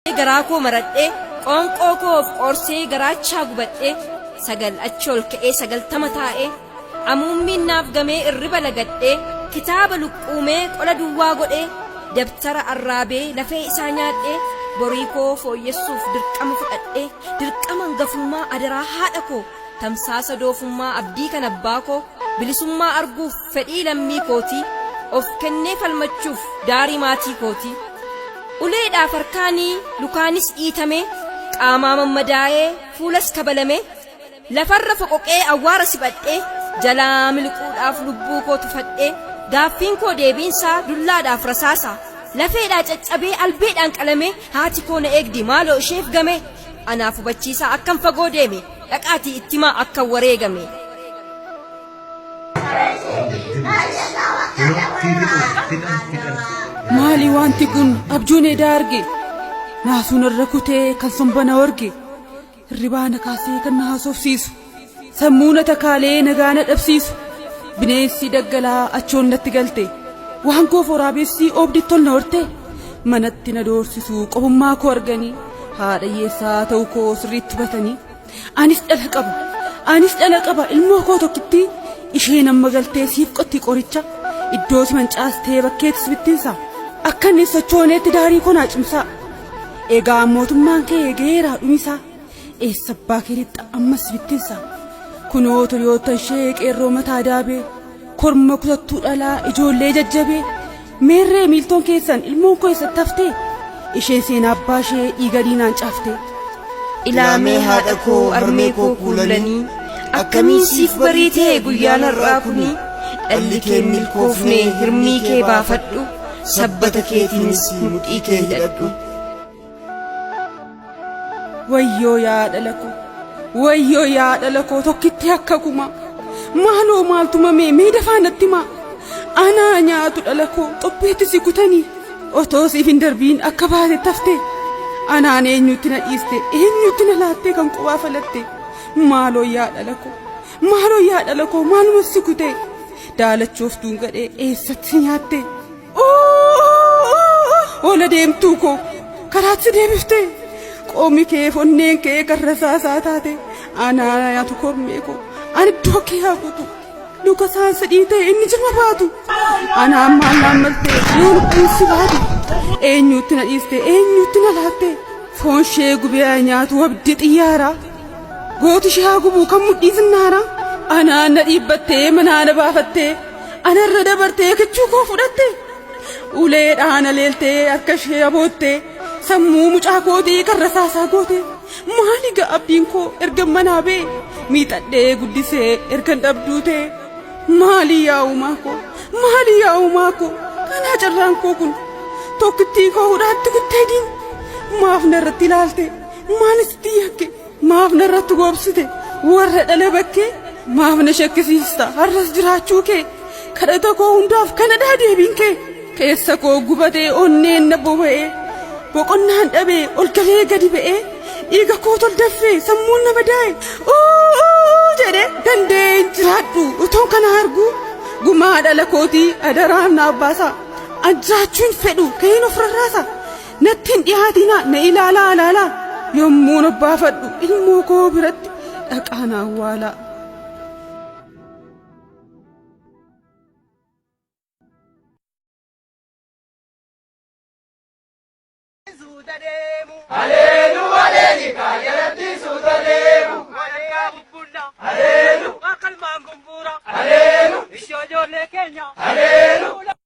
Garaa koo maradhee, qoonqoo koo of qoorsee garaachaa gubadhee, 9 achi ol ka'ee 90 taa'ee, amuummiin naaf gamee irriba lagadhee, kitaaba luqquumee qola duwwaa godhee, dabtara arraabee lafee isaa nyaadhee, borii koo fooyyessuuf dirqama fudhadhee, dirqama hangafummaa adaraa haadha koo, tamsaasa doofummaa abdii kan abbaa koo, bilisummaa arguuf fedhii lammii kootii, of kennee falmachuuf daarii maatii kootii. Uleedhaaf harkaanii lukaanis dhiitamee, qaamaa mammadaa'ee fuulas kabalamee, lafarra foqoqee awwaara siphadhee, jalaa miliquudhaaf lubbuu koo tufadhee, gaaffiin koo deebiinsaa dullaadhaaf rasaasa, lafeedhaa caccabee albeedhaan qalamee, haati koo na eegdi maaloo isheef gamee, anaaf hubachiisaa akkan fagoo deeme, dhaqaatii ittimaa akkan wareegame. Maali wanti kun abjuun edaa arge naasuun irra kutee kan somba na orge hirribaa na kaasee kan na haasofsiisu sammuu na takaalee nagaa na dhabsiisu bineensi daggalaa achoon natti galte waan koof waraabessi oobditti ol na horte manatti na doorsisu qofummaa koo arganii haadha hiyyeessaa ta'uu koo sirriitti hubatanii Anis dhala qaba. Anis dhala qaba ilmoo koo tokkittii isheen amma galtee siif qotti qoricha iddoo si mancaastee bakkeetti si bittinsa akka inni hin sochooneetti daarii koo naa cimsaa. Egaa mootummaan kee gaheeraa dhumisaa eessa abbaa kee lixxa ammas si bittinsa. Kunoo toliyoota ishee qeerroo mataa daabee korma kutattuu dhalaa ijoollee jajjabee meerree miiltoon keessan ilmoon koo eessatti haftee isheen seenaa abbaa ishee dhiiga diinaan caaftee. Ilaamee haadha koo armee koo kuulanii akkamiin siif bariitee guyyaan har'aa kuni dhalli kee milkoofne hirmii kee baafadhu sabbata keetiinis mudhii kee hidhadhu. Wayyoo yaa dhala koo wayyoo yaa dhala koo tokkitti akka kumaa maaloo maaltu mamee mee dafaa natti himaa anaa nyaatu dhala koo xobbeetti si kutanii otoo siif hin darbiin akka baate tafte anaan eenyutti na dhiiste eenyutti na laattee kan qubaa falatte maaloo yaa dhala koo maaloo yaa dhala koo maaluma si kutee daalachooftuun gadhee eessatti si nyaatte Ola deemtuu koo karaatti si deebiftee qoomi kee onneen kee kan rasaasaa taate anaa nyaatu kormee koo ani iddoo kee haa kutu luka isaan si dhiitee inni jirma baatu anaan maal naan maltee yoo lubbuun si baatu eenyuutti na dhiiste eenyuutti na laatte foon ishee gubee haa nyaatu abdii xiyyaaraa gooti ishee haa gubuu kan mudhii zinnaaraa anaan na dhiibbattee manaa na baafattee Anarra dabartee kichuu koo fudhatte. Ulee dhaana leeltee harka ishee abootte. Sammuu mucaa kootii kan rasaasaa goote. Maali ga'a abdiin koo erga manaa bee miixadhee guddisee ergan dhabduu ta'e. Maali yaa uumaa koo maali yaa uumaa koo kanaa carraan koo kun tokkittii koo hudhaatti kuttee diin maaf narratti ilaalte maali sitti yakke Maaf narratti goobsite warra dhala bakkee maaf na shakkisiista har'as jiraachuu kee kadhata koo hundaaf kanadhaa deebiin kee keessa koo gubatee onneen na boba'ee boqonnaan dhabee ol galee gadi ba'ee dhiiga koo tol daffee sammuun na madaa'e uuu jedhe danda'ee hin jiraadhu utuun kana arguu gumaa dhala kootii adaraan naaf baasaa an jiraachuu hin fedhu ka'een of rarraasa Natti hin dhihaatinaa na ilaalaa alaalaa yommuun obbaafadhu ilmoo koo biratti dhaqaa na awwaalaa. Haleelu haleeli kaayyaratti suuta deemu. Walakkaa bubbulla. Haleelu. Qalmaan gumbuura. Haleelu.